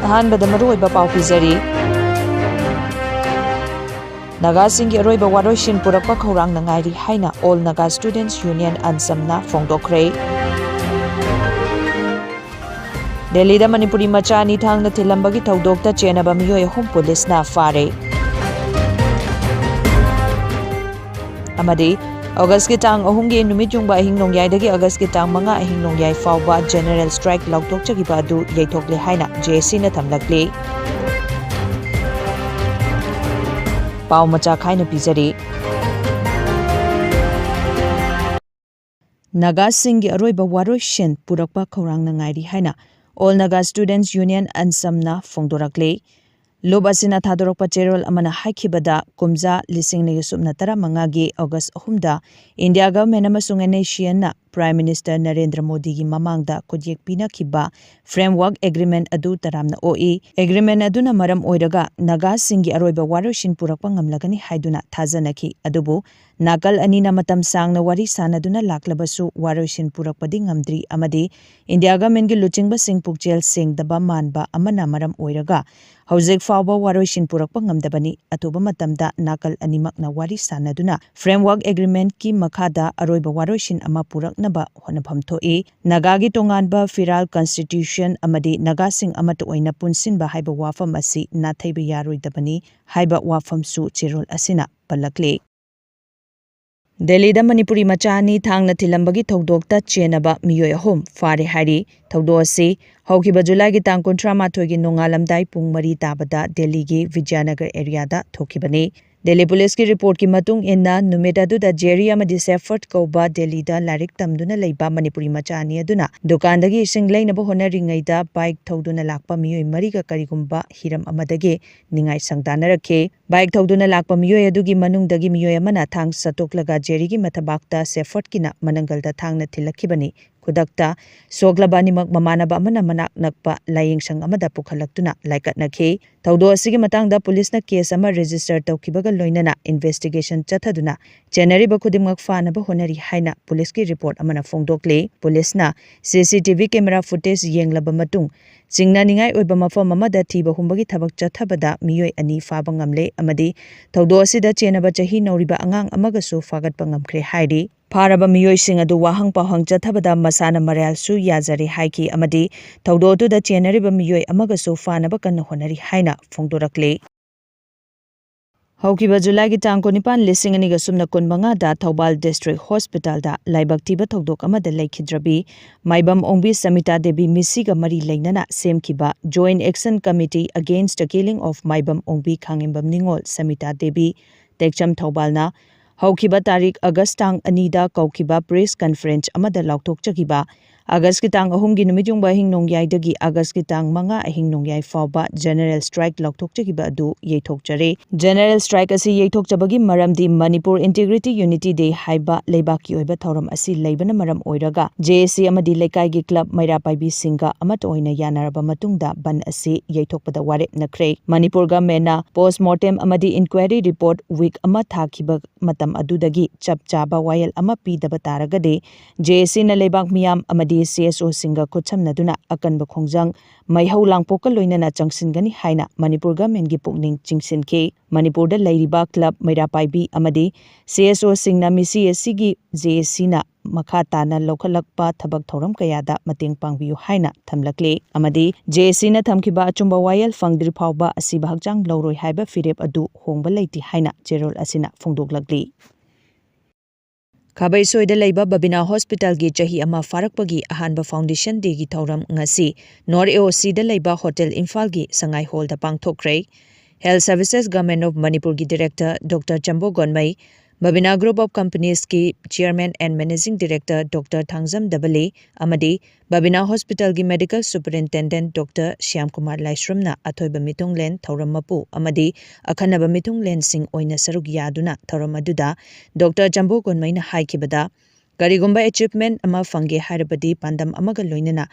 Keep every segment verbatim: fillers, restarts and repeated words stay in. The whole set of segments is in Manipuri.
ꯑꯍꯥꯟꯕꯗ ꯃꯔꯨꯑꯣꯏꯕ ꯄꯥꯎ ꯄꯤꯖꯔꯤ꯫ ꯅꯥꯒꯥꯁꯤꯡꯒꯤ ꯑꯔꯣꯏꯕ ꯋꯥꯔꯣꯏꯁꯤꯟ ꯄꯨꯔꯛꯄ ꯈꯧꯔꯥꯡꯅ ꯉꯥꯏꯔꯤ ꯍꯥꯏꯅ All Naga Students Union, ꯑꯟꯁꯝꯅ ꯐꯣꯡꯗꯣꯛꯈ꯭ꯔꯦ꯫ ꯗꯦꯜꯂꯤꯗ ꯃꯅꯤꯄꯨꯔꯤ ꯃꯆꯥ ꯑꯅꯤ ꯊꯥꯡꯅ ꯊꯤꯜꯂꯝꯕꯒꯤ ꯊꯧꯗꯣꯛꯇ ꯆꯦꯟꯅꯕ ꯃꯤꯑꯣꯏ ꯑꯍꯨꯝ ꯄꯨꯂꯤꯁꯅ ꯐꯥꯔꯦ꯫ ꯑꯃꯗꯤ ꯑꯣꯒꯁꯀꯤ ꯇꯥꯡ ꯑꯍꯨꯝꯒꯤ ꯅꯨꯃꯤꯠ ꯌꯨꯡꯕ ꯑꯍꯤꯡ ꯅꯣꯡꯌꯥꯏꯗꯒꯤ ꯑꯣꯒꯁꯀꯤ ꯇꯥꯡ ꯃꯉꯥ ꯑꯍꯤꯡ ꯅꯣꯡꯌꯥꯏ ꯐꯥꯎꯕ general strike ꯂꯥꯎꯊꯣꯛꯆꯈꯤꯕ ꯑꯗꯨ ꯌꯩꯊꯣꯛꯂꯦ ꯍꯥꯏꯅ JACꯅ ꯊꯝꯂꯛꯂꯤ꯫ ꯄꯥꯎ ꯃꯆꯥ ꯈꯥꯏꯅ ꯄꯤꯖꯔꯤ꯫ ꯅꯥꯒꯥꯁꯤꯡꯒꯤ ꯑꯔꯣꯏꯕ ꯋꯥꯔꯣꯏꯁꯤꯟ ꯄꯨꯔꯛꯄ ꯈꯧꯔꯥꯡꯅ ꯉꯥꯏꯔꯤ ꯍꯥꯏꯅ All Naga Students Union, ꯑꯟꯁꯝꯅ ꯐꯣꯡꯗꯣꯔꯛꯂꯤ꯫ ꯂꯨꯞ ꯑꯁꯤꯅ ꯊꯥꯗꯣꯔꯛꯄ ꯆꯦꯔꯣꯜ ꯑꯃꯅ ꯍꯥꯏꯈꯤꯕꯗ, ꯀꯨꯝꯖꯥ ꯂꯤꯁꯤꯡ ꯑꯅꯤꯒ ꯁꯨꯞꯅ ꯇꯔꯥꯃꯉꯥꯒꯤ ꯑꯣꯒꯁ ꯑꯍꯨꯝꯗ India government ꯑꯃꯁꯨꯡ NACNꯅ Prime Minister ꯅꯔꯦꯟꯗ꯭ꯔ ꯃꯣꯗꯤꯒꯤ ꯃꯃꯥꯡꯗ ꯈꯨꯠꯌꯦꯛ ꯄꯤꯅꯈꯤꯕ framework agreement ꯑꯗꯨ ꯇꯔꯥꯝꯅ ꯑꯣꯛꯏ꯫ Agreement ꯑꯗꯨꯅ ꯃꯔꯝ ꯑꯣꯏꯔꯒ ꯅꯥꯒꯥꯁꯤꯡꯒꯤ ꯑꯔꯣꯏꯕ ꯋꯥꯔꯣꯏꯁꯤꯟ ꯄꯨꯔꯛꯄ ꯉꯝꯂꯒꯅꯤ ꯍꯥꯏꯗꯨꯅ ꯊꯥꯖꯅꯈꯤ꯫ ꯑꯗꯨꯕꯨ ꯅꯥꯀꯜ ꯑꯅꯤꯅ ꯃꯇꯝ ꯁꯥꯡꯅ ꯋꯥꯔꯤ ꯁꯥꯅꯗꯨꯅ ꯂꯥꯛꯂꯕꯁꯨ ꯋꯥꯔꯣꯏꯁꯤꯟ ꯄꯨꯔꯛꯄꯗꯤ ꯉꯝꯗ꯭ꯔꯤ ꯑꯃꯗꯤ India governmentꯀꯤ ꯂꯨꯆꯤꯡꯕꯁꯤꯡ ꯄꯨꯛꯆꯦꯜ ꯁꯦꯡꯗꯕ ꯃꯥꯟꯕ ꯑꯃꯅ ꯃꯔꯝ ꯑꯣꯏꯔꯒ ꯍꯧꯖꯤꯛ ꯐꯥꯎꯕ ꯋꯥꯔꯣꯏꯁꯤꯟ ꯄꯨꯔꯛꯄ ꯉꯝꯗꯕꯅꯤ꯫ ꯑꯊꯨꯕ ꯃꯇꯝꯗ ꯅꯥꯀꯜ ꯑꯅꯤꯃꯛꯅ ꯋꯥꯔꯤ ꯁꯥꯅꯗꯨꯅ framework agreementꯀꯤ ꯃꯈꯥꯗ ꯑꯔꯣꯏꯕ ꯋꯥꯔꯣꯏꯁꯤꯟ ꯑꯃ ꯄꯨꯔꯛꯅꯕ ꯍꯣꯠꯅꯐꯝ ꯊꯣꯛꯏ꯫ ꯅꯥꯒꯥꯒꯤ ꯇꯣꯉꯥꯟꯕ federal constitution ꯑꯃꯗꯤ ꯅꯥꯒꯥꯁꯤꯡ ꯑꯃꯠꯇ ꯑꯣꯏꯅ ꯄꯨꯟꯁꯤꯟꯕ ꯍꯥꯏꯕ ꯋꯥꯐꯝ ꯑꯁꯤ ꯅꯥꯊꯩꯕ ꯌꯥꯔꯣꯏꯗꯕꯅꯤ ꯍꯥꯏꯕ ꯋꯥꯐꯝꯁꯨ ꯆꯦꯔꯣꯜ ꯑꯁꯤꯅ ꯄꯜꯂꯛꯂꯤ꯫ ꯗꯦꯜꯂꯤꯗ ꯃꯅꯤꯄꯨꯔꯤ ꯃꯆꯥ ꯑꯅꯤ ꯊꯥꯡꯅ ꯊꯤꯜꯂꯝꯕꯒꯤ ꯊꯧꯗꯣꯛꯇ ꯆꯦꯟꯅꯕ ꯃꯤꯑꯣꯏ ꯑꯍꯨꯝ ꯐꯥꯔꯦ ꯍꯥꯏꯔꯤ꯫ ꯊꯧꯗꯣꯛ ꯑꯁꯤ ꯍꯧꯈꯤꯕ ꯖꯨꯂꯥꯏꯒꯤ ꯇꯥꯡ ꯀꯨꯟꯊ꯭ꯔꯥ ꯃꯥꯊꯣꯏꯒꯤ ꯅꯣꯡꯉꯥꯜꯂꯝꯗꯥꯏ ꯄꯨꯡ ꯃꯔꯤ ꯇꯥꯕꯗ ꯗꯦꯜꯂꯤꯒꯤ ꯕꯤꯗ꯭ꯌꯥꯅꯒꯔ areaꯗ ꯊꯣꯛꯈꯤꯕꯅꯤ꯫ ꯗꯦꯜꯂꯤ ꯄꯨꯂꯤꯁꯀꯤ reportꯀꯤ ꯃꯇꯨꯡ ꯏꯟꯅ, ꯅꯨꯃꯤꯠ ꯑꯗꯨꯗ ꯖꯦꯔꯤ ꯑꯃꯗꯤ ꯁꯦꯐꯔꯗ ꯀꯧꯕ ꯗꯦꯜꯂꯤꯗ ꯂꯥꯏꯔꯤꯛ ꯇꯝꯗꯨꯅ ꯂꯩꯕ ꯃꯅꯤꯄꯨꯔꯤ ꯃꯆꯥ ꯑꯅꯤ ꯑꯗꯨꯅ ꯗꯨꯀꯥꯟꯗꯒꯤ ꯏꯁꯤꯡ ꯂꯩꯅꯕ ꯍꯣꯠꯅꯔꯤꯉꯩꯗ bike ꯊꯧꯗꯨꯅ ꯂꯥꯛꯄ ꯃꯤꯑꯣꯏ ꯃꯔꯤꯒ ꯀꯔꯤꯒꯨꯝꯕ ꯍꯤꯔꯝ ꯑꯃꯗꯒꯤ ꯅꯤꯡꯉꯥꯏ ꯁꯪꯗꯥꯅꯔꯛꯈꯤ꯫ Bike ꯊꯧꯗꯨꯅ ꯂꯥꯛꯄ ꯃꯤꯑꯣꯏ ꯑꯗꯨꯒꯤ ꯃꯅꯨꯡꯗꯒꯤ ꯃꯤꯑꯣꯏ ꯑꯃꯅ ꯊꯥꯡ ꯁꯠꯇꯣꯛꯂꯒ ꯖꯦꯔꯤꯒꯤ ꯃꯊꯕꯥꯛꯇ ꯁꯦꯐꯔꯗꯀꯤꯅ ꯃꯅꯪꯒꯜꯗ ꯊꯥꯡꯅ ꯊꯤꯜꯂꯛꯈꯤꯕꯅꯤ꯫ ꯈꯨꯗꯛꯇ ꯁꯣꯛꯂꯕ ꯑꯅꯤꯃꯛ ꯃꯃꯥꯟꯅꯕ ꯑꯃꯅ ꯃꯅꯥꯛ ꯅꯛꯄ ꯂꯥꯌꯦꯡꯁꯪ ꯑꯃꯗ ꯄꯨꯈꯠꯂꯛꯇꯨꯅ ꯂꯥꯏꯀꯠꯅꯈꯤ꯫ ꯊꯧꯗꯣꯛ ꯑꯁꯤꯒꯤ ꯃꯇꯥꯡꯗ ꯄꯨꯂꯤꯁꯅ ꯀꯦꯁ ꯑꯃ ꯔꯦꯖꯤꯁꯇꯔ ꯇꯧꯈꯤꯕꯒ ꯂꯣꯏꯅꯅ ꯏꯟꯚꯦꯁꯇꯤꯒꯦꯁꯟ ꯆꯠꯊꯗꯨꯅ ꯆꯦꯟꯅꯔꯤꯕ ꯈꯨꯗꯤꯡꯃꯛ ꯐꯥꯅꯕ ꯍꯣꯠꯅꯔꯤ ꯍꯥꯏꯅ ꯄꯨꯂꯤꯁꯀꯤ ꯔꯤꯄꯣꯔꯠ ꯑꯃꯅ ꯐꯣꯡꯗꯣꯛꯂꯤ꯫ ꯄꯨꯂꯤꯁꯅ ꯁꯤ C T V camera footage ꯌꯦꯡꯂꯕ ꯃꯇꯨꯡ, ꯆꯤꯡꯅꯅꯤꯡꯉꯥꯏ ꯑꯣꯏꯕ ꯃꯐꯝ ꯑꯃꯗ ꯊꯤꯕ ꯍꯨꯝꯕꯒꯤ ꯊꯕꯛ ꯆꯠꯊꯕꯗ ꯃꯤꯑꯣꯏ ꯑꯅꯤ ꯐꯥꯕ ꯉꯝꯂꯦ ꯑꯃꯗꯤ ꯊꯧꯗꯣꯛ ꯑꯁꯤꯗ ꯆꯦꯟꯅꯕ ꯆꯍꯤ ꯅꯧꯔꯤꯕ ꯑꯉꯥꯡ ꯑꯃꯒꯁꯨ ꯐꯥꯒꯠꯄ ꯉꯝꯈ꯭ꯔꯦ ꯍꯥꯏꯔꯤ꯫ ꯐꯥꯔꯕ ꯃꯤꯑꯣꯏꯁꯤꯡ ꯑꯗꯨ ꯋꯥꯍꯪ ꯄꯥꯎꯍꯪ ꯆꯠꯊꯕꯗ ꯃꯁꯥꯅ ꯃꯔꯥꯜꯁꯨ ꯌꯥꯖꯔꯦ ꯍꯥꯏꯈꯤ ꯑꯃꯗꯤ ꯊꯧꯗꯣꯛ ꯑꯗꯨꯗ ꯆꯦꯟꯅꯔꯤꯕ ꯃꯤꯑꯣꯏ ꯑꯃꯒꯁꯨ ꯐꯥꯅꯕ ꯀꯟꯅ ꯍꯣꯠꯅꯔꯤ ꯍꯥꯏꯅ ꯐꯣꯡꯗꯣꯔꯛꯂꯤ꯫ ꯍꯧꯈꯤꯕ ꯖꯨꯂꯥꯏꯒꯤ ꯇꯥꯡ ꯀꯨꯟꯅꯤꯄꯥꯟ, ꯂꯤꯁꯤꯡ ꯑꯅꯤꯒ ꯁꯨꯞꯅ ꯀꯨꯟꯃꯉꯥꯗ ꯊꯧꯕꯥꯜ ꯗꯤꯁꯇ꯭ꯔꯤꯛ ꯍꯣꯁꯄꯤꯇꯥꯜꯗ ꯂꯥꯏꯕꯛ ꯊꯤꯕ ꯊꯧꯗꯣꯛ ꯑꯃꯗ ꯂꯩꯈꯤꯗ꯭ꯔꯕꯤ ꯃꯥꯏꯕꯝ ꯑꯣꯡꯕꯤ ꯁꯃꯤꯇꯥ ꯗꯦꯕꯤ ꯃꯤꯁꯤꯒ ꯃꯔꯤ ꯂꯩꯅꯅ ꯁꯦꯝꯈꯤꯕ Joint Action Committee Against the Killing of ꯃꯥꯏꯕꯝ ꯑꯣꯡꯕꯤ ꯈꯥꯉꯦꯝꯕꯝ ꯅꯤꯉꯣꯜ ꯁꯃꯤꯇꯥ ꯗꯦꯕꯤ, ꯇꯦꯛꯆꯝ ꯊꯧꯕꯥꯜꯅ ꯍꯧꯈꯤꯕ ꯇꯥꯔꯤꯛ ꯑꯥꯒꯁ ꯇꯥꯡ ꯑꯅꯤꯗ ꯀꯧꯈꯤꯕ ꯄ꯭ꯔꯦꯁ ꯀꯟꯐꯔꯦꯟꯁ ꯑꯃꯗ ꯂꯥꯎꯊꯣꯛꯆꯈꯤꯕ ꯑꯥꯒꯁꯀꯤ ꯇꯥꯡ ꯑꯍꯨꯝꯒꯤ ꯅꯨꯃꯤꯠꯌꯨꯡꯕ ꯑꯍꯤꯡ ꯅꯣꯡꯌꯥꯏꯗꯒꯤ ꯑꯥꯒꯁꯀꯤ ꯇꯥꯡ ꯃꯉꯥ ꯑꯍꯤꯡ ꯅꯣꯡꯌꯥꯏ ꯐꯥꯎꯕ ꯖꯦꯅꯔꯦꯜ ꯁ꯭ꯇ꯭ꯔꯥꯏꯛ ꯂꯥꯎꯊꯣꯛꯆꯈꯤꯕ ꯑꯗꯨ ꯌꯩꯊꯣꯛꯆꯔꯦ꯫ ꯖꯦꯅꯔꯦꯜ ꯁ꯭ꯇ꯭ꯔꯥꯏꯛ ꯑꯁꯤ ꯌꯩꯊꯣꯛꯆꯕꯒꯤ ꯃꯔꯝꯗꯤ ꯃꯅꯤꯄꯨꯔ ꯏꯟꯇꯤꯒ꯭ꯔꯤꯇꯤ ꯌꯨꯅꯤꯇꯤ ꯗꯦ ꯍꯥꯏꯕ ꯂꯩꯕꯥꯛꯀꯤ ꯑꯣꯏꯕ ꯊꯧꯔꯝ ꯑꯁꯤ ꯂꯩꯕꯅ ꯃꯔꯝ ꯑꯣꯏꯔꯒ ꯖꯦ ꯑꯦ ꯁꯤ ꯑꯃꯗꯤ ꯂꯩꯀꯥꯏꯒꯤ ꯀ꯭ꯂꯕ ꯃꯩꯔꯥ ꯄꯥꯏꯕꯤꯁꯤꯡꯒ ꯑꯃꯠꯇ ꯑꯣꯏꯅ ꯌꯥꯅꯔꯕ ꯃꯇꯨꯡꯗ ꯕꯟ ꯑꯁꯤ ꯌꯩꯊꯣꯛꯄꯗ ꯋꯥꯔꯦꯞꯅꯈ꯭ꯔꯦ꯫ ꯃꯅꯤꯄꯨꯔ ꯒꯚꯔꯟꯃꯦꯟꯠꯅ ꯄꯣꯁꯃꯣꯔꯇꯦꯝ ꯑꯃꯗꯤ ꯏꯟꯀ꯭ꯋꯥꯏꯔꯤ ꯔꯤꯄꯣꯔꯠ ꯋꯤꯛ ꯑꯃ ꯊꯥꯈꯤꯕ ꯃꯇꯝ ꯑꯗꯨꯗꯒꯤ ꯆꯞ ꯆꯥꯕ ꯋꯥꯌꯦꯜ ꯑꯃ ꯄꯤꯗꯕ ꯇꯥꯔꯒꯗꯤ ꯖꯦ ꯑꯦ ꯁꯤꯅ ꯂꯩꯕꯥꯛ ꯃꯤꯌꯥꯝ ꯑꯃꯗꯤ ꯁꯤ ꯑꯦꯁ ꯑꯣꯁꯤꯡꯒ ꯈꯨꯠꯁꯝꯅꯗꯨꯅ ꯑꯀꯟꯕ ꯈꯣꯡꯖꯪ, ꯃꯩꯍꯧ ꯂꯥꯡꯄꯣꯛꯀ ꯂꯣꯏꯅꯅ ꯆꯪꯁꯤꯟꯒꯅꯤ ꯍꯥꯏꯅ ꯃꯅꯤꯄꯨꯔ ꯒꯚꯔꯟꯃꯦꯟꯠꯀꯤ ꯄꯨꯛꯅꯤꯡ ꯆꯤꯡꯁꯤꯟꯈꯤ꯫ ꯃꯅꯤꯄꯨꯔꯗ ꯂꯩꯔꯤꯕ ꯀ꯭ꯂꯕ ꯃꯩꯔꯥ ꯄꯥꯏꯕꯤ ꯑꯃꯗꯤ ꯁꯤ ꯑꯦꯁ ꯑꯣꯁꯤꯡꯅ ꯃꯤꯁꯤ ꯑꯁꯤꯒꯤ ꯖꯦ ꯑꯦ ꯁꯤꯅ ꯃꯈꯥ ꯇꯥꯅ ꯂꯧꯈꯠꯂꯛꯄ ꯊꯕꯛ ꯊꯧꯔꯝ ꯀꯌꯥꯗ ꯃꯇꯦꯡ ꯄꯥꯡꯕꯤꯌꯨ ꯍꯥꯏꯅ ꯊꯝꯂꯛꯂꯤ ꯑꯃꯗꯤ ꯖꯦ ꯑꯦ ꯁꯤꯅ ꯊꯝꯈꯤꯕ ꯑꯆꯨꯝꯕ ꯋꯥꯌꯦꯜ ꯐꯪꯗ꯭ꯔꯤ ꯐꯥꯎꯕ ꯑꯁꯤꯕ ꯍꯛꯆꯥꯡ ꯂꯧꯔꯣꯏ ꯍꯥꯏꯕ ꯐꯤꯔꯦꯞ ꯑꯗꯨ ꯍꯣꯡꯕ ꯂꯩꯇꯦ ꯍꯥꯏꯅ ꯆꯦꯔꯣꯜ ꯑꯁꯤꯅ ꯐꯣꯡꯗꯣꯛꯂꯛꯂꯤ꯫ ꯈꯥꯕꯩꯁꯣꯏꯗ ꯂꯩꯕ ꯕꯕꯤꯅꯥ ꯍꯣꯁꯄꯤꯇꯥꯜꯒꯤ ꯆꯍꯤ ꯑꯃ ꯐꯥꯔꯛꯄꯒꯤ ꯑꯍꯥꯟꯕ ꯐꯥꯎꯟꯗꯦꯁꯟ ꯗꯦꯒꯤ ꯊꯧꯔꯝ ꯉꯁꯤ ꯅꯣꯔꯠ ꯑꯦ ꯑꯣ ꯁꯤꯗ ꯂꯩꯕ ꯍꯣꯇꯦꯜ ꯏꯝꯐꯥꯜꯒꯤ ꯁꯉꯥꯏ ꯍꯣꯜꯗ ꯄꯥꯡꯊꯣꯛꯈ꯭ꯔꯦ꯫ Health Services Government of ꯃꯅꯤꯄꯨꯔꯒꯤ director doctor Chambo Gonmei, Babina Group of Companiesꯀꯤ Chairman and Managing Director doctor Thangjam Dabali ꯑꯃꯗꯤ ꯕꯕꯤꯅꯥ ꯍꯣꯁꯄꯤꯇꯥꯜꯒꯤ ꯃꯦꯗꯤꯀꯦꯜ ꯁꯨꯄꯔꯤꯟꯇꯦꯟꯗꯦꯟꯠ ꯗꯣꯛꯇꯔ ꯁ꯭ꯌꯥꯝꯀꯨꯃꯥꯔ ꯂꯥꯏꯁ꯭ꯔꯝꯅ ꯑꯊꯣꯏꯕ ꯃꯤꯊꯨꯡꯂꯦꯟ, ꯊꯧꯔꯝ ꯃꯄꯨ ꯑꯃꯗꯤ ꯑꯈꯟꯅꯕ ꯃꯤꯊꯨꯡꯂꯦꯟꯁꯤꯡ ꯑꯣꯏꯅ ꯁꯔꯨꯛ ꯌꯥꯗꯨꯅ ꯊꯧꯔꯝ ꯑꯗꯨꯗ ꯗꯣꯛꯇꯔ ꯆꯝꯕꯣ ꯒꯣꯟꯃꯩꯅ ꯍꯥꯏꯈꯤꯕꯗ, ꯀꯔꯤꯒꯨꯝꯕ achievement ꯑꯃ ꯐꯪꯒꯦ ꯍꯥꯏꯔꯕꯗꯤ ꯄꯥꯟꯗꯝ ꯑꯃꯒ ꯂꯣꯏꯅꯅ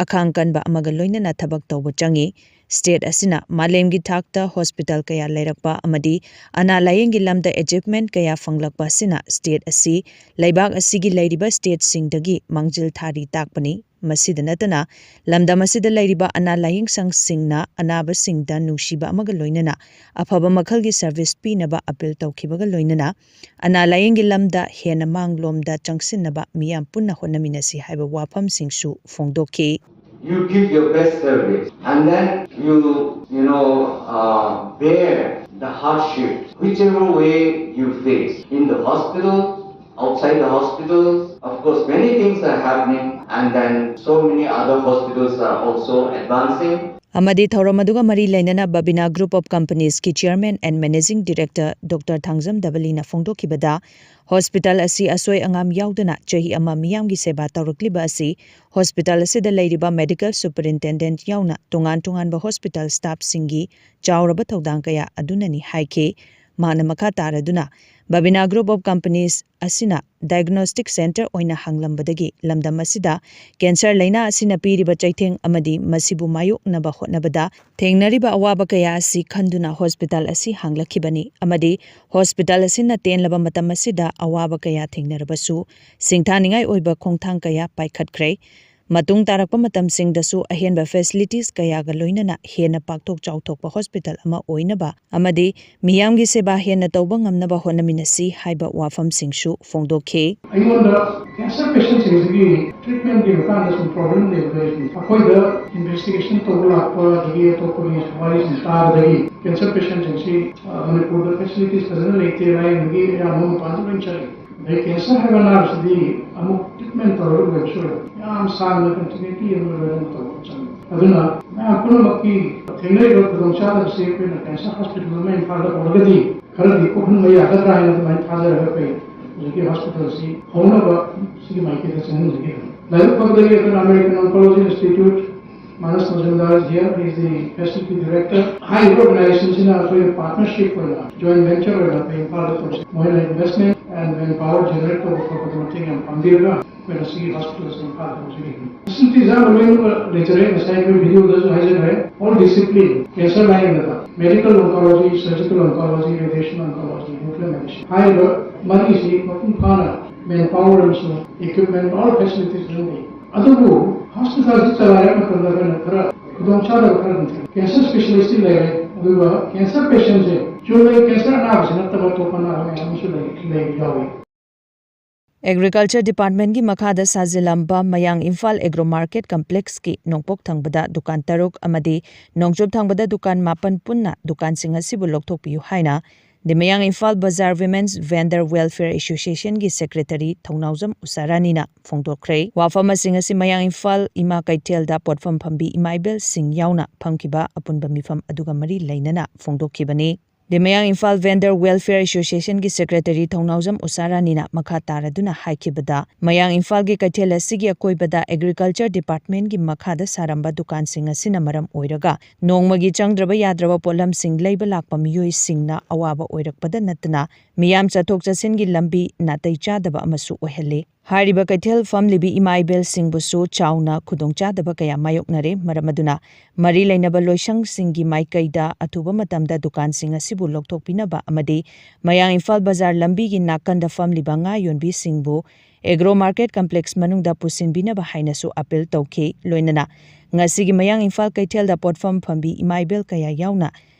ꯑꯈꯥꯡ ꯀꯟꯕ ꯑꯃꯒ ꯂꯣꯏꯅꯅ ꯊꯕꯛ ꯇꯧꯕ ꯆꯪꯏ꯫ State ꯑꯁꯤꯅ ꯃꯥꯂꯦꯝꯒꯤ ꯊꯥꯛꯇ hospital ꯀꯌꯥ ꯂꯩꯔꯛꯄ ꯑꯃꯗꯤ ꯑꯅꯥ ꯂꯥꯌꯦꯡꯒꯤ ꯂꯝꯗ achievement ꯀꯌꯥ ꯐꯪꯂꯛꯄ ꯑꯁꯤꯅ state ꯑꯁꯤ ꯂꯩꯕꯥꯛ ꯑꯁꯤꯒꯤ ꯂꯩꯔꯤꯕ stateꯁꯤꯡꯗꯒꯤ ꯃꯥꯡꯖꯤꯜ ꯊꯥꯔꯤ ꯇꯥꯛꯄꯅꯤ꯫ ꯃꯁꯤꯗ ꯅꯠꯇꯅ, ꯂꯝꯗꯝ ꯑꯁꯤꯗ ꯂꯩꯔꯤꯕ ꯑꯅꯥ ꯂꯥꯌꯦꯡ ꯁꯪꯁꯤꯡꯅ ꯑꯅꯥꯕꯁꯤꯡꯗ ꯅꯨꯡꯁꯤꯕ ꯑꯃꯒ ꯂꯣꯏꯅꯅ ꯑꯐꯕ ꯃꯈꯜꯒꯤ service ꯄꯤꯅꯕ appeal ꯇꯧꯈꯤꯕꯒ ꯂꯣꯏꯅꯅ, ꯑꯅꯥ ꯂꯥꯌꯦꯡꯒꯤ ꯂꯝꯗ ꯍꯦꯟꯅ ꯃꯥꯡꯂꯣꯝꯗ ꯆꯪꯁꯤꯟꯅꯕ ꯃꯤꯌꯥꯝ ꯄꯨꯟꯅ ꯍꯣꯠꯅꯃꯤꯟꯅꯁꯤ ꯍꯥꯏꯕ ꯋꯥꯐꯝꯁꯤꯡꯁꯨ ꯐꯣꯡꯗꯣꯛꯈꯤ꯫ You give your best service, and then you, you know, uh, bear the hardships, whichever way you face, in the hospital, outside the hospital. Of course, many things are happening, and then so many other hospitals are also advancing. ꯑꯃꯗꯤ ꯊꯧꯔꯝ ꯑꯗꯨꯒ ꯃꯔꯤ ꯂꯩꯅꯅ Babina Group of Companiesꯀꯤ Chairman and Managing Director Doctor Thangjam ꯗꯕꯂꯤꯅ ꯐꯣꯡꯗꯣꯛꯈꯤꯕꯗ, hospital ꯑꯁꯤ ꯑꯁꯣꯏ ꯑꯉꯥꯝ ꯌꯥꯎꯗꯅ ꯆꯍꯤ ꯑꯃ ꯃꯤꯌꯥꯝꯒꯤ ꯁꯦꯕꯥ ꯇꯧꯔꯛꯂꯤꯕ ꯑꯁꯤ hospital ꯑꯁꯤꯗ ꯂꯩꯔꯤꯕ medical superintendent ꯌꯥꯎꯅ ꯇꯣꯉꯥꯟ ꯇꯣꯉꯥꯟꯕ hospital staffꯁꯤꯡꯒꯤ ꯆꯥꯎꯔꯕ ꯊꯧꯗꯥꯡ ꯀꯌꯥ ꯑꯗꯨꯅꯅꯤ ꯍꯥꯏꯈꯤ꯫ ꯃꯍꯥꯛꯅ ꯃꯈꯥ ꯇꯥꯔꯗꯨꯅ, Babina Group of Companies ꯑꯁꯤꯅ diagnostic centre ꯑꯣꯏꯅ ꯍꯥꯡꯂꯝꯕꯗꯒꯤ ꯂꯝꯗꯝ ꯑꯁꯤꯗ cancer ꯂꯩꯅꯥ ꯑꯁꯤꯅ ꯄꯤꯔꯤꯕ ꯆꯩꯊꯦꯡ ꯑꯃꯗꯤ ꯃꯁꯤꯕꯨ ꯃꯥꯌꯣꯛꯅꯕ ꯍꯣꯠꯅꯕꯗ ꯊꯦꯡꯅꯔꯤꯕ ꯑꯋꯥꯕ ꯀꯌꯥ ꯑꯁꯤ ꯈꯟꯗꯨꯅ hospital ꯑꯁꯤ ꯍꯥꯡꯂꯛꯈꯤꯕꯅꯤ ꯑꯃꯗꯤ hospital ꯑꯁꯤꯅ ꯇꯦꯟꯂꯕ ꯃꯇꯝ ꯑꯁꯤꯗ ꯑꯋꯥꯕ ꯀꯌꯥ ꯊꯦꯡꯅꯔꯕꯁꯨ ꯁꯤꯡꯊꯥꯅꯤꯡꯉꯥꯏ ꯑꯣꯏꯕ ꯈꯣꯡꯊꯥꯡ ꯀꯌꯥ ꯄꯥꯏꯈꯠꯈ꯭ꯔꯦ꯫ ꯃꯇꯨꯡ ꯇꯥꯔꯛꯄ ꯃꯇꯝꯁꯤꯡꯗꯁꯨ ꯑꯍꯦꯟꯕ facilities ꯀꯌꯥꯒ ꯂꯣꯏꯅꯅ ꯍꯦꯟꯅ ꯄꯥꯛꯊꯣꯛ ꯆꯥꯎꯊꯣꯛꯄ hospital ꯑꯃ ꯑꯣꯏꯅꯕ ꯑꯃꯗꯤ ꯃꯤꯌꯥꯝꯒꯤ ꯁꯦꯕꯥ ꯍꯦꯟꯅ ꯇꯧꯕ ꯉꯝꯅꯕ ꯍꯣꯠꯅꯃꯤꯟꯅꯁꯤ ꯍꯥꯏꯕ ꯋꯥꯐꯝꯁꯤꯡꯁꯨ ꯐꯣꯡꯗꯣꯛꯈꯤ꯫ ꯑꯩꯉꯣꯟꯗ cancer patientꯁꯤꯡꯁꯤꯒꯤ treatmentꯀꯤ ꯃꯇꯥꯡꯗ ꯁꯨꯝ problem ꯂꯩꯕꯗꯒꯤ ꯑꯩꯈꯣꯏꯗ investigation ꯇꯧꯕ ꯂꯥꯛꯄ ꯑꯗꯒꯤ ꯑꯇꯣꯞꯄꯒꯤ ꯋꯥꯔꯤ ꯁꯨꯝ ꯇꯥꯕꯗꯒꯤ cancer patientꯁꯤꯡꯁꯤ ꯃꯅꯤꯄꯨꯔꯗ facilities ꯐꯖꯅ ꯂꯩꯇꯦ, ꯂꯥꯌꯦꯡꯕꯒꯤ ꯑꯌꯥꯝꯕ ꯃꯄꯥꯟꯗ ꯂꯣꯏ ꯆꯠꯂꯤ꯫ ꯑꯗꯩ cancer ꯍꯥꯏꯕ ꯑꯅꯥꯕꯁꯤꯗꯤ ꯑꯃꯨꯛ treatment ꯇꯧꯔꯒ ꯂꯣꯏꯕꯁꯨ ꯑꯣꯏꯔꯣꯏ, ꯌꯥꯝ ꯁꯥꯡꯅ continuity ꯑꯃ ꯂꯣꯏꯅꯅ ꯇꯧꯕ ꯆꯪꯉꯤ꯫ ꯑꯗꯨꯅ ꯃꯌꯥꯝ ꯄꯨꯝꯅꯃꯛꯀꯤ ꯊꯦꯡꯅꯔꯤꯕ ꯈꯨꯗꯣꯡꯆꯥꯗꯕꯁꯤ ꯑꯩꯈꯣꯏꯅ cancer hospital ꯑꯃ ꯏꯝꯐꯥꯜꯗ ꯑꯣꯏꯔꯒꯗꯤ ꯈꯔꯗꯤ ꯀꯣꯛꯍꯟꯕ ꯌꯥꯒꯗ꯭ꯔꯥ ꯍꯥꯏꯅ ꯑꯗꯨꯃꯥꯏꯅ ꯊꯥꯖꯔꯒ ꯑꯩꯈꯣꯏ ꯍꯧꯖꯤꯛꯀꯤ hospitalꯁꯤ ꯍꯧꯅꯕ ꯁꯤꯒꯤ ꯃꯥꯏꯀꯩꯗ ꯆꯪꯍꯟꯖꯈꯤꯕꯅꯤ꯫ ꯂꯥꯏꯕꯛ ꯐꯕꯗꯒꯤ ꯑꯩꯈꯣꯏꯅ American Oncology Institute, Manas Majumdar is here, he is the facility director. ꯍꯥꯏꯔꯤꯕ organizationꯁꯤꯅ ꯑꯩꯈꯣꯏ partnership ꯑꯣꯏꯅ, joint venture ꯑꯣꯏꯅ ꯑꯩꯈꯣꯏ ꯏꯝꯐꯥꯜꯗ ꯇꯧꯁꯤ꯫ ꯃꯣꯏꯅ investment ꯃꯦꯟ ꯄꯥꯋꯔ ꯖꯦꯅꯦꯔꯦꯠ ꯇꯧꯕ ꯈꯣꯠꯄꯗ ꯃꯇꯦꯡ ꯌꯥꯝ ꯄꯥꯡꯕꯤꯔꯒ ꯑꯩꯈꯣꯏꯅ ꯁꯤꯒꯤ ꯍꯣꯁꯄꯤꯇꯥꯜꯁꯦ ꯏꯝꯐꯥꯜꯗ ꯍꯧꯖꯔꯤꯕꯅꯤ꯫ ꯐꯦꯁꯤꯂꯤꯇꯤꯁ ꯌꯥꯝꯅ ꯂꯣꯏꯅꯃꯛ ꯂꯩꯖꯔꯦ꯫ ꯉꯁꯥꯏ ꯑꯩꯈꯣꯏ ꯚꯤꯗꯤꯑꯣꯗꯁꯨ ꯍꯥꯏꯖꯈ꯭ꯔꯦ, ꯑꯣꯜ ꯗꯤꯁꯤꯄ꯭ꯂꯤꯟ, ꯀꯦꯟꯁꯔ ꯂꯥꯌꯦꯡꯕꯗ medical oncology, surgical oncology, radiation oncology, nuclear medicine ꯍꯥꯏꯔꯤꯕ ꯃꯔꯤꯁꯤ ꯃꯄꯨꯡ ꯐꯥꯅ ꯃꯦꯟ ꯄꯥꯋꯔ ꯑꯃꯁꯨꯡ ꯏꯀ꯭ꯋꯤꯞꯃꯦꯟ, ꯑꯣꯜ ꯐꯦꯁꯤꯂꯤꯇꯤꯁ ꯂꯣꯏꯅ ꯂꯩ꯫ ꯑꯗꯨꯕꯨ ꯍꯣꯁꯄꯤꯇꯥꯜꯁꯤ ꯆꯂꯥꯏꯔ ꯃꯇꯝꯗ ꯑꯩꯈꯣꯏꯅ ꯈꯔ ꯈꯨꯗꯣꯡꯆꯥꯗꯕ ꯈꯔ ꯑꯗꯨꯝ ꯊꯦꯡꯅꯩ꯫ ꯀꯦꯟꯁꯔ ꯁ꯭ꯄꯦꯁꯤꯌꯦꯂꯤꯁꯇꯤ ꯂꯩꯔꯦ, ꯑꯗꯨꯒ ꯀꯦꯟꯁꯔ ꯄꯦꯁꯦꯟꯁꯦ ꯆꯨꯝꯅꯒꯤ ꯀꯦꯟꯁꯔ ꯑꯅꯥꯕꯁꯤ ꯅꯠꯇꯕ ꯑꯇꯣꯞꯄ ꯑꯅꯥꯕ ꯃꯌꯥꯝ ꯑꯃꯁꯨ ꯂꯩ, ꯂꯩ, ꯌꯥꯎꯏ꯫ ꯑꯦꯒ꯭ꯔꯤꯀꯜꯆꯔ ꯗꯤꯄꯥꯔꯠꯃꯦꯟꯒꯤ ꯃꯈꯥꯗ ꯁꯥꯖꯤꯜꯂꯝꯕ ꯃꯌꯥꯡ ꯏꯝꯐꯥꯜ ꯑꯦꯒ꯭ꯔꯣ ꯃꯥꯔꯀꯦꯠ ꯀꯝꯄ꯭ꯂꯦꯛꯁꯀꯤ ꯅꯣꯡꯄꯣꯛ ꯊꯪꯕꯗ ꯗꯨꯀꯥꯟ ꯇꯔꯨꯛ ꯑꯃꯗꯤ ꯅꯣꯡꯆꯨꯞ ꯊꯪꯕꯗ ꯗꯨꯀꯥꯟ ꯃꯥꯄꯟ ꯄꯨꯟꯅ ꯗꯨꯀꯥꯟꯁꯤꯡ ꯑꯁꯤꯕꯨ ꯂꯧꯊꯣꯛꯄꯤꯌꯨ ꯍꯥꯏꯅ ꯗꯤ ꯃꯌꯥꯡ ꯏꯝꯐꯥꯜ ꯕꯖꯥꯔ ꯋꯤꯃꯦꯟꯁ ꯚꯦꯟꯗꯔ ꯋꯦꯜꯐꯤꯌꯔ ꯑꯦꯁꯣꯁꯤꯌꯦꯁꯟꯒꯤ ꯁꯦꯀ꯭ꯔꯦꯇꯔꯤ ꯊꯧꯅꯥꯎꯖꯝ ꯎꯁꯥ ꯔꯥꯅꯤꯅ ꯐꯣꯡꯗꯣꯛꯈ꯭ꯔꯦ꯫ ꯋꯥꯐꯝ ꯑꯁꯤꯡ ꯑꯁꯤ ꯃꯌꯥꯡ ꯏꯝꯐꯥꯜ ꯏꯃꯥ ꯀꯩꯊꯦꯜꯗ ꯄꯣꯠꯐꯝ ꯐꯝꯕꯤ ꯏꯃꯥ ꯏꯕꯦꯜꯁꯤꯡ ꯌꯥꯎꯅ ꯐꯝꯈꯤꯕ ꯑꯄꯨꯟꯕ ꯃꯤꯐꯝ ꯑꯗꯨꯒ ꯃꯔꯤ ꯂꯩꯅꯅ ꯐꯣꯡꯗꯣꯛꯈꯤꯕꯅꯤ꯫ ꯗꯤ ꯃꯌꯥꯡ ꯏꯝꯐꯥꯜ ꯚꯦꯟꯗꯔ ꯋꯦꯜꯐꯤꯌꯔ ꯑꯦꯁꯣꯁꯤꯌꯦꯁꯟꯒꯤ ꯁꯦꯀ꯭ꯔꯦꯇꯔꯤ ꯊꯧꯅꯥꯎꯖꯝ ꯎꯁꯥ ꯔꯥꯅꯤꯅ ꯃꯈꯥ ꯇꯥꯔꯗꯨꯅ ꯍꯥꯏꯈꯤꯕꯗ, ꯃꯌꯥꯡ ꯏꯝꯐꯥꯜꯒꯤ ꯀꯩꯊꯦꯜ ꯑꯁꯤꯒꯤ ꯑꯀꯣꯏꯕꯗ ꯑꯦꯒ꯭ꯔꯤꯀꯜꯆꯔ ꯗꯤꯄꯥꯔꯠꯃꯦꯟꯒꯤ ꯃꯈꯥꯗ ꯁꯥꯔꯝꯕ ꯗꯨꯀꯥꯟꯁꯤꯡ ꯑꯁꯤꯅ ꯃꯔꯝ ꯑꯣꯏꯔꯒ ꯅꯣꯡꯃꯒꯤ ꯆꯪꯗ꯭ꯔꯕ ꯌꯥꯗ꯭ꯔꯕ ꯄꯣꯠꯂꯝꯁꯤꯡ ꯂꯩꯕ ꯂꯥꯛꯄ ꯃꯤꯑꯣꯏꯁꯤꯡꯅ ꯑꯋꯥꯕ ꯑꯣꯏꯔꯛꯄꯗ ꯅꯠꯇꯅ ꯃꯤꯌꯥꯝ ꯆꯠꯊꯣꯛ ꯆꯠꯁꯤꯟꯒꯤ ꯂꯝꯕꯤ ꯅꯥꯇꯩ ꯆꯥꯗꯕ ꯑꯃꯁꯨ ꯑꯣꯏꯍꯜꯂꯤ꯫ ꯍꯥꯏꯔꯤꯕ ꯀꯩꯊꯦꯜ ꯐꯝꯂꯤꯕꯤ ꯏꯃꯥ ꯏꯕꯦꯜꯁꯤꯡꯕꯨꯁꯨ ꯆꯥꯎꯅ ꯈꯨꯗꯣꯡꯆꯥꯗꯕ ꯀꯌꯥ ꯃꯥꯌꯣꯛꯅꯔꯦ꯫ ꯃꯔꯝ ꯑꯗꯨꯅ ꯃꯔꯤ ꯂꯩꯅꯕ ꯂꯣꯏꯁꯪꯁꯤꯡꯒꯤ ꯃꯥꯏꯀꯩꯗ ꯑꯊꯨꯕ ꯃꯇꯝꯗ ꯗꯨꯀꯥꯟꯁꯤꯡ ꯑꯁꯤꯕꯨ ꯂꯧꯊꯣꯛꯄꯤꯅꯕ ꯑꯃꯗꯤ ꯃꯌꯥꯡ ꯏꯝꯐꯥꯜ ꯕꯖꯥꯔ ꯂꯝꯕꯤꯒꯤ ꯅꯥꯀꯟꯗ ꯐꯝꯂꯤꯕ ꯉꯥ ꯌꯣꯟꯕꯤꯁꯤꯡꯕꯨ ꯑꯦꯒ꯭ꯔꯣ ꯃꯥꯔꯀꯦꯠ ꯀꯝꯄ꯭ꯂꯦꯛꯁ ꯃꯅꯨꯡꯗ ꯄꯨꯁꯤꯟꯕꯤꯅꯕ ꯍꯥꯏꯅꯁꯨ ꯑꯄꯤꯜ ꯇꯧꯈꯤ꯫ ꯂꯣꯏꯅꯅ ꯉꯁꯤꯒꯤ ꯃꯌꯥꯡ ꯏꯝꯐꯥꯜ ꯀꯩꯊꯦꯜꯗ ꯄꯣꯠꯐꯝ ꯐꯝꯕꯤ ꯏꯃꯥ ꯏꯕꯦꯜ ꯀꯌꯥ ꯌꯥꯎꯅ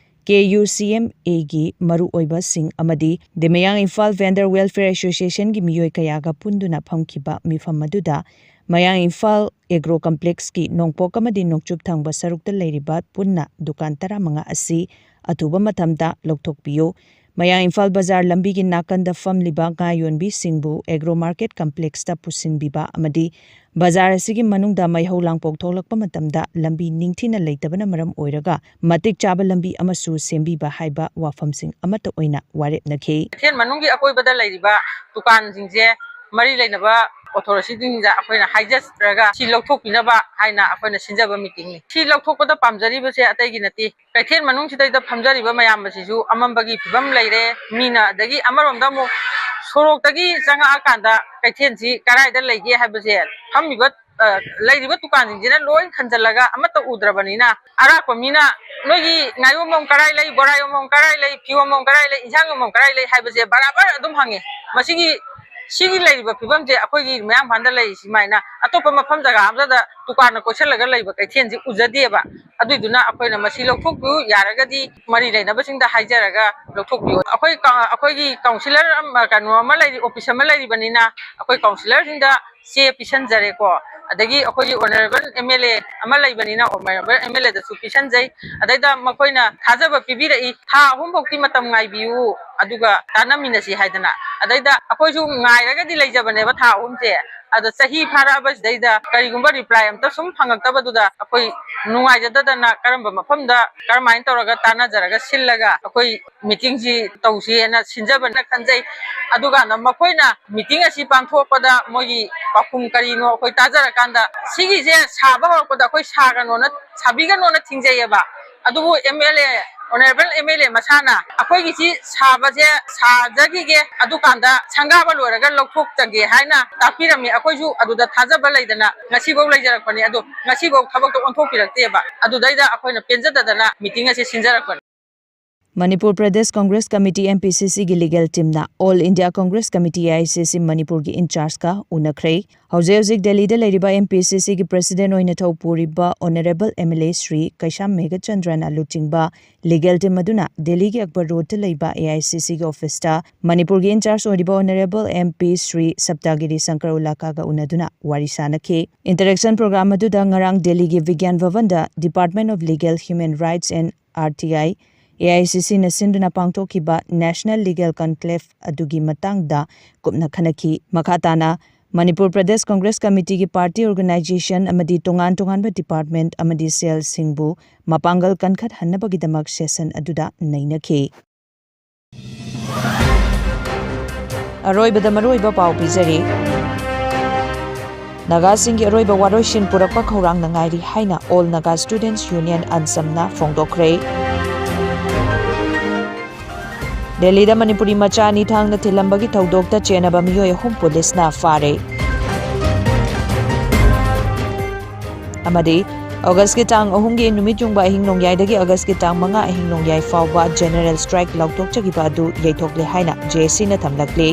ꯀꯦ ꯌꯨ ꯁꯤ ꯑꯦꯝ ꯑꯦꯒꯤ ꯃꯔꯨꯑꯣꯏꯕꯁꯤꯡ ꯑꯃꯗꯤ ꯗꯤ ꯃꯌꯥꯡ ꯏꯝꯐꯥꯜ ꯚꯦꯟꯗꯔ ꯋꯦꯜꯐꯤꯌꯔ ꯑꯦꯁꯣꯁꯤꯌꯦꯁꯟꯒꯤ ꯃꯤꯑꯣꯏ ꯀꯌꯥꯒ ꯄꯨꯟꯗꯨꯅ ꯐꯝꯈꯤꯕ ꯃꯤꯐꯝ ꯑꯗꯨꯗ ꯃꯌꯥꯡ ꯏꯝꯐꯥꯜ ꯑꯦꯒ꯭ꯔꯣ ꯀꯝꯄ꯭ꯂꯦꯛꯁꯀꯤ ꯅꯣꯡꯄꯣꯛ ꯑꯃꯗꯤ ꯅꯣꯡꯆꯨꯞ ꯊꯪꯕ ꯁꯔꯨꯛꯇ ꯂꯩꯔꯤꯕ ꯄꯨꯟꯅ ꯗꯨꯀꯥꯟ ꯇꯔꯥꯃꯉꯥ ꯑꯁꯤ ꯑꯊꯨꯕ ꯃꯇꯝꯗ ꯂꯧꯊꯣꯛꯄꯤꯌꯨ꯫ ꯃꯌꯥꯡ ꯏꯝꯐꯥꯜ ꯕꯖꯥꯔ ꯂꯝꯕꯤꯒꯤ ꯅꯥꯀꯟꯗ ꯐꯝꯂꯤꯕ ꯉꯥ ꯌꯣꯟꯕꯤꯁꯤꯡꯕꯨ ꯑꯦꯒ꯭ꯔꯣ ꯃꯥꯔꯀꯦꯠ ꯀꯝꯄ꯭ꯂꯦꯛꯁꯇ ꯄꯨꯁꯤꯟꯕꯤꯕ ꯑꯃꯗꯤ ꯕꯖꯥꯔ ꯑꯁꯤꯒꯤ ꯃꯅꯨꯡꯗ ꯃꯩꯍꯧ ꯂꯥꯡꯄꯣꯛ ꯊꯣꯛꯂꯛꯄ ꯃꯇꯝꯗ ꯂꯝꯕꯤ ꯅꯤꯡꯊꯤꯅ ꯂꯩꯇꯕꯅ ꯃꯔꯝ ꯑꯣꯏꯔꯒ ꯃꯇꯤꯛ ꯆꯥꯕ ꯂꯝꯕꯤ ꯑꯃꯁꯨ ꯁꯦꯝꯕꯤꯕ ꯍꯥꯏꯕ ꯋꯥꯐꯝꯁꯤꯡ ꯑꯃꯠꯇ ꯑꯣꯏꯅ ꯋꯥꯔꯦꯞꯅꯈꯤ꯫ ꯀꯩꯊꯦꯜ ꯃꯅꯨꯡꯒꯤ ꯑꯀꯣꯏꯕꯗ ꯂꯩꯔꯤꯕ ꯗꯨꯀꯥꯟꯁꯤꯡꯁꯦ ꯃꯔꯤ ꯂꯩꯅꯕ ꯑꯣꯊꯣꯔꯤꯇꯤꯁꯤꯡꯗ ꯑꯩꯈꯣꯏꯅ ꯍꯥꯏꯖꯔꯒ ꯁꯤ ꯂꯧꯊꯣꯛꯄꯤꯅꯕ ꯍꯥꯏꯅ ꯑꯩꯈꯣꯏꯅ ꯁꯤꯟꯖꯕ ꯃꯤꯇꯤꯡꯅꯤ꯫ ꯁꯤ ꯂꯧꯊꯣꯛꯄꯗ ꯄꯥꯝꯖꯔꯤꯕꯁꯦ ꯑꯇꯩꯒꯤ ꯅꯠꯇꯦ, ꯀꯩꯊꯦꯜ ꯃꯅꯨꯡꯁꯤꯗꯩꯗ ꯐꯝꯖꯔꯤꯕ ꯃꯌꯥꯝ ꯑꯁꯤꯁꯨ ꯑꯃꯝꯕꯒꯤ ꯐꯤꯕꯝ ꯂꯩꯔꯦ꯫ ꯃꯤꯅ ꯑꯗꯒꯤ ꯑꯃꯔꯣꯝꯗ ꯑꯃꯨꯛ ꯁꯣꯔꯣꯛꯇꯒꯤ ꯆꯪꯉꯛꯑꯀꯥꯟꯗ ꯀꯩꯊꯦꯜꯁꯤ ꯀꯗꯥꯏꯗ ꯂꯩꯒꯦ ꯍꯥꯏꯕꯁꯦ ꯐꯝꯃꯤꯕ, ꯑ, ꯂꯩꯔꯤꯕ ꯗꯨꯀꯥꯟꯁꯤꯡꯁꯤꯅ ꯂꯣꯏ ꯈꯟꯖꯜꯂꯒ ꯑꯃꯠꯇ ꯎꯗ꯭ꯔꯕꯅꯤꯅ, ꯑꯔꯥꯛꯄ ꯃꯤꯅ ꯅꯣꯏꯒꯤ ꯉꯥ ꯌꯣꯟꯐꯝ ꯀꯗꯥꯏ ꯂꯩ, ꯕꯣꯔꯥ ꯌꯣꯟꯐꯝ ꯀꯗꯥꯏ ꯂꯩ, ꯐꯤ ꯌꯣꯟꯐꯝ ꯀꯗꯥꯏ ꯂꯩ, ꯏꯟꯁꯥꯡ ꯌꯣꯟꯐꯝ ꯀꯗꯥꯏ ꯂꯩ ꯍꯥꯏꯕꯁꯦ ꯕꯔꯥꯕꯔ ꯑꯗꯨꯝ ꯍꯪꯉꯦ꯫ ꯃꯁꯤꯒꯤ, ꯁꯤꯒꯤ ꯂꯩꯔꯤꯕ ꯐꯤꯕꯝꯁꯦ ꯑꯩꯈꯣꯏꯒꯤ ꯃꯌꯥꯡ ꯏꯝꯐꯥꯜꯗ ꯂꯩꯔꯤ ꯁꯨꯃꯥꯏꯅ ꯑꯇꯣꯞꯄ ꯃꯐꯝ ꯖꯒꯥ ꯑꯃꯗ ꯗꯨꯀꯥꯟꯅ ꯀꯣꯏꯁꯜꯂꯒ ꯂꯩꯕ ꯀꯩꯊꯦꯜꯁꯤ ꯎꯖꯗꯦꯕ꯫ ꯑꯗꯨꯏꯗꯨꯅ ꯑꯩꯈꯣꯏꯅ ꯃꯁꯤ ꯂꯧꯊꯣꯛꯄꯤꯌꯨ, ꯌꯥꯔꯒꯗꯤ ꯃꯔꯤ ꯂꯩꯅꯕꯁꯤꯡꯗ ꯍꯥꯏꯖꯔꯒ ꯂꯧꯊꯣꯛꯄꯤꯌꯨ꯫ ꯑꯩꯈꯣꯏ ꯀ-, ꯑꯩꯈꯣꯏꯒꯤ ꯀꯥꯎꯟꯁꯤꯂꯔ ꯑꯃ, ꯀꯩꯅꯣ ꯑꯃ ꯂꯩꯔꯤ, ꯑꯣꯐꯤꯁ ꯑꯃ ꯂꯩꯔꯤꯕꯅꯤꯅ ꯑꯩꯈꯣꯏ ꯀꯥꯎꯟꯁꯤꯂꯔꯁꯤꯡꯗ ꯆꯦ ꯄꯤꯁꯟꯖꯔꯦꯀꯣ꯫ ꯑꯗꯒꯤ ꯑꯩꯈꯣꯏꯒꯤ ꯑꯣꯅꯔꯦꯕꯜ ꯑꯦꯝ ꯑꯦꯜ ꯑꯦ ꯑꯃ ꯂꯩꯕꯅꯤꯅ ꯑꯣꯅꯔꯦꯕꯜ ꯑꯦꯝ ꯑꯦꯜ ꯑꯦꯗꯁꯨ ꯄꯤꯁꯟꯖꯩ꯫ ꯑꯗꯩꯗ ꯃꯈꯣꯏꯅ ꯊꯥꯖꯕ ꯄꯤꯕꯤꯔꯛꯏ, "ꯊꯥ ꯑꯍꯨꯝ ꯐꯥꯎꯗꯤ ꯃꯇꯝ ꯉꯥꯏꯕꯤꯌꯨ, ꯑꯗꯨꯒ ꯇꯥꯟꯅꯃꯤꯟꯅꯁꯤ" ꯍꯥꯏꯗꯅ꯫ ꯑꯗꯩꯗ ꯑꯩꯈꯣꯏꯁꯨ ꯉꯥꯏꯔꯒꯗꯤ ꯂꯩꯖꯕꯅꯦꯕ ꯊꯥ ꯑꯍꯨꯝꯁꯦ꯫ ꯑꯗ ꯆꯍꯤ ꯐꯥꯔꯛꯑꯕꯁꯤꯗꯩꯗ ꯀꯔꯤꯒꯨꯝꯕ ꯔꯤꯄ꯭ꯂꯥꯏ ꯑꯝꯇ ꯁꯨꯝ ꯐꯪꯉꯛꯇꯕꯗꯨꯗ ꯑꯩꯈꯣꯏ ꯅꯨꯡꯉꯥꯏꯖꯗꯗꯅ ꯀꯔꯝꯕ ꯃꯐꯝꯗ ꯀꯔꯝꯍꯥꯏꯅ ꯇꯧꯔꯒ ꯇꯥꯟꯅꯖꯔꯒ ꯁꯤꯜꯂꯒ ꯑꯩꯈꯣꯏ ꯃꯤꯇꯤꯡꯁꯤ ꯇꯧꯁꯦꯅ ꯁꯤꯟꯖꯕꯅ ꯈꯟꯖꯩ꯫ ꯑꯗꯨꯀꯥꯟꯗ ꯃꯈꯣꯏꯅ ꯃꯤꯇꯤꯡ ꯑꯁꯤ ꯄꯥꯡꯊꯣꯛꯄꯗ ꯃꯣꯏꯒꯤ ꯄꯥꯎꯈꯨꯝ ꯀꯔꯤꯅꯣ ꯑꯩꯈꯣꯏ ꯇꯥꯖꯔꯀꯥꯟꯗ, ꯁꯤꯒꯤꯁꯦ ꯁꯥꯕ ꯍꯧꯔꯛꯄꯗ ꯑꯩꯈꯣꯏ ꯁꯥꯒꯅꯣꯅ, ꯁꯥꯕꯤꯒꯅꯣꯅ ꯊꯤꯡꯖꯩꯌꯦꯕ꯫ ꯑꯗꯨꯕꯨ ꯑꯦꯝ ꯑꯦꯜ ꯑꯦ, ꯑꯣꯅꯔꯦꯕꯜ ꯑꯦꯝ ꯑꯦꯜ ꯑꯦ ꯃꯁꯥꯅ ꯑꯩꯈꯣꯏꯒꯤꯁꯤ ꯁꯥꯕꯁꯦ ꯁꯥꯖꯈꯤꯒꯦ, ꯑꯗꯨꯀꯥꯟꯗ ꯁꯪꯒꯥꯕ ꯂꯣꯏꯔꯒ ꯂꯧꯊꯣꯛꯆꯒꯦ ꯍꯥꯏꯅ ꯇꯥꯛꯄꯤꯔꯝꯃꯤ꯫ ꯑꯩꯈꯣꯏꯁꯨ ꯑꯗꯨꯗ ꯊꯥꯖꯕ ꯂꯩꯗꯅ ꯉꯁꯤꯐꯧ ꯂꯩꯖꯔꯛꯄꯅꯤ꯫ ꯑꯗꯣ ꯉꯁꯤꯐꯧ ꯊꯕꯛꯇꯣ ꯑꯣꯟꯊꯣꯛꯄꯤꯔꯛꯇꯦꯕ꯫ ꯑꯗꯨꯗꯩꯗ ꯑꯩꯈꯣꯏꯅ ꯄꯦꯟꯖꯗꯗꯅ ꯃꯤꯇꯤꯡ ꯑꯁꯤ ꯁꯤꯟꯖꯔꯛꯄꯅꯤ꯫ Manipur Pradesh Congress committee, M P C C legal ꯇꯤꯝꯅ all India Congress committee, A I C C, ꯃꯅꯤꯄꯨꯔꯒꯤ ꯏꯟꯆꯥꯔꯖꯀ ꯎꯅꯈ꯭ꯔꯦ꯫ ꯍꯧꯖꯤꯛ ꯍꯧꯖꯤꯛ ꯗꯦꯜꯂꯤꯗ ꯂꯩꯔꯤꯕ ꯑꯦꯝ ꯄꯤ ꯁꯤ ꯁꯤꯒꯤ ꯄ꯭ꯔꯁꯤꯗꯦꯟ ꯑꯣꯏꯅ ꯊꯧ ꯄꯨꯔꯤꯕ honourable M L A Shri Keisham ꯃꯦꯘꯆꯟꯗ꯭ꯔꯅ ꯂꯨꯆꯤꯡꯕ ꯂꯤꯒꯦꯜ ꯇꯤꯝ ꯑꯗꯨꯅ ꯗꯦꯜꯂꯤꯒꯤ ꯑꯛꯕꯔ ꯔꯣꯗꯇ ꯂꯩꯕ ꯑꯦ ꯑꯥꯏ ꯁꯤ ꯁꯤꯒꯤ ꯑꯣꯐꯤꯁꯇ ꯃꯅꯤꯄꯨꯔꯒꯤ ꯏꯟꯆꯥꯔꯖ ꯑꯣꯏꯔꯤꯕ honourable M P Shri Saptagiri Shankar ꯎꯂꯥꯀꯥꯒ ꯎꯅꯗꯨꯅ ꯋꯥꯔꯤ ꯁꯥꯅꯈꯤ꯫ ꯏꯟꯇꯔꯦꯛꯁꯟ ꯄ꯭ꯔꯣꯒ꯭ꯔꯥꯝ ꯑꯗꯨꯗ ꯉꯔꯥꯡ ꯗꯦꯜꯂꯤꯒꯤ ꯕꯤꯒ꯭ꯌꯥꯟ ꯚꯕꯟꯗ Department of Legal Human Rights and R T I, A I ꯁꯤ ꯁꯤꯅ ꯁꯤꯟꯗꯨꯅ ꯄꯥꯡꯊꯣꯛꯈꯤꯕ National Legal Conclave ꯑꯗꯨꯒꯤ ꯃꯇꯥꯡꯗ ꯀꯨꯞꯅ ꯈꯟꯅꯈꯤ꯫ ꯃꯈꯥ ꯇꯥꯅ ꯃꯅꯤꯄꯨꯔ ꯄ꯭ꯔꯗꯦꯁ ꯀꯪꯒ꯭ꯔꯦꯁ ꯀꯃꯤꯇꯤꯒꯤ ꯄꯥꯔꯇꯤ ꯑꯣꯔꯒꯅꯥꯏꯖꯦꯁꯟ ꯑꯃꯗꯤ ꯇꯣꯉꯥꯟ ꯇꯣꯉꯥꯟꯕ ꯗꯤꯄꯥꯔꯠꯃꯦꯟꯠ ꯑꯃꯗꯤ ꯁꯦꯜꯁꯤꯡꯕꯨ ꯃꯄꯥꯡꯒꯜ ꯀꯟꯈꯠꯍꯟꯅꯕꯒꯤꯗꯃꯛ ꯁꯦꯁꯟ ꯑꯗꯨꯗ ꯅꯩꯅꯈꯤ꯫ ꯑꯔꯣꯏꯕꯗ ꯃꯔꯨꯑꯣꯏꯕ ꯄꯥꯎ ꯄꯤꯖꯔꯤ꯫ ꯅꯥꯒꯥꯁꯤꯡꯒꯤ ꯑꯔꯣꯏꯕ ꯋꯥꯔꯣꯏꯁꯤꯟ ꯄꯨꯔꯛꯄ ꯈꯧꯔꯥꯡꯅ ꯉꯥꯏꯔꯤ ꯍꯥꯏꯅ All Naga Students Union, ꯑꯟꯁꯝꯅ ꯐꯣꯡꯗꯣꯛꯈ꯭ꯔꯦ꯫ ꯗꯦꯜꯂꯤꯗ ꯃꯅꯤꯄꯨꯔꯤ ꯃꯆꯥ ꯑꯅꯤ ꯊꯥꯡꯅ ꯊꯤꯜꯂꯝꯕꯒꯤ ꯊꯧꯗꯣꯛꯇ ꯆꯦꯟꯅꯕ ꯃꯤꯑꯣꯏ ꯑꯍꯨꯝ ꯄꯨꯂꯤꯁꯅ ꯐꯥꯔꯦ꯫ ꯑꯃꯗꯤ ꯑꯣꯒꯁꯀꯤ ꯇꯥꯡ ꯑꯍꯨꯝꯒꯤ ꯅꯨꯃꯤꯠ ꯌꯨꯡꯕ ꯑꯍꯤꯡ ꯅꯣꯡꯌꯥꯏꯗꯒꯤ ꯑꯣꯒꯁꯀꯤ ꯇꯥꯡ ꯃꯉꯥ ꯑꯍꯤꯡ ꯅꯣꯡꯌꯥꯏ ꯐꯥꯎꯕ general strike ꯂꯥꯎꯊꯣꯛꯆꯈꯤꯕ ꯑꯗꯨ ꯌꯩꯊꯣꯛꯂꯦ ꯍꯥꯏꯅ J A C ꯅ ꯊꯝꯂꯛꯂꯤ꯫